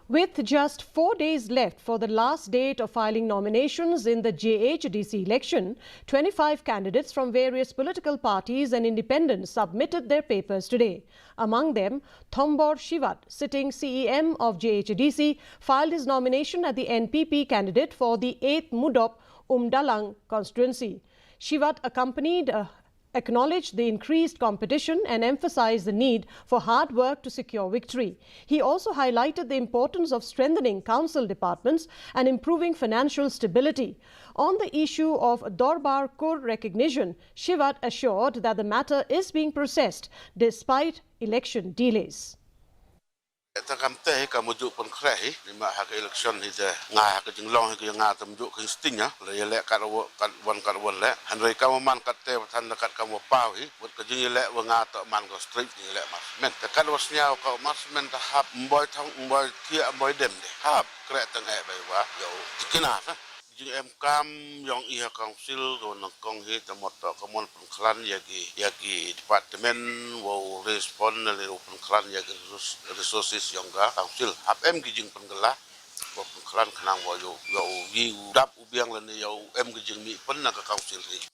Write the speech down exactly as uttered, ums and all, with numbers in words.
With just four days left for the last date of filing nominations in the J H A D C election, twenty-five candidates from various political parties and independents submitted their papers today. Among them, Thombor Shiwat, sitting C E M of J H A D C, filed his nomination as the N P P candidate for the eighth Mudop Umdalang constituency. Shiwat accompanied, uh, acknowledged the increased competition and emphasized the need for hard work to secure victory. He also highlighted the importance of strengthening council departments and improving financial stability. On the issue of Dorbar Kur recognition, Shiwat assured that the matter is being processed despite election delays. Te kam te hi ka mujuk pun kre hi, ni ma ha ka election hi te nga ha ka jinglong hi ka nga te mujuk king sting ya, le ya le kat wo kat wan kat wan le, han rei kam man kat te tan kat kam wo pau hi, wat ka jing ya le wa nga te man ko straight jing ya le marsmen. Te kat wo snya ka marsmen te hap mboi thong mboi tia mboi dem de, hap kre tang e bai wa, yo, tikina sa. Jing em kam yong i ha council ko nang kong hi te mot to ka mon pun klan ya ki, ya ki department wo respond le wo pun klan ya ki resources yong ka council. Hap em ki jing pun gela wo pun klan khnang wo yo, yo yi u dap u biang le ne yo em ki jing mi pun na ka council hi.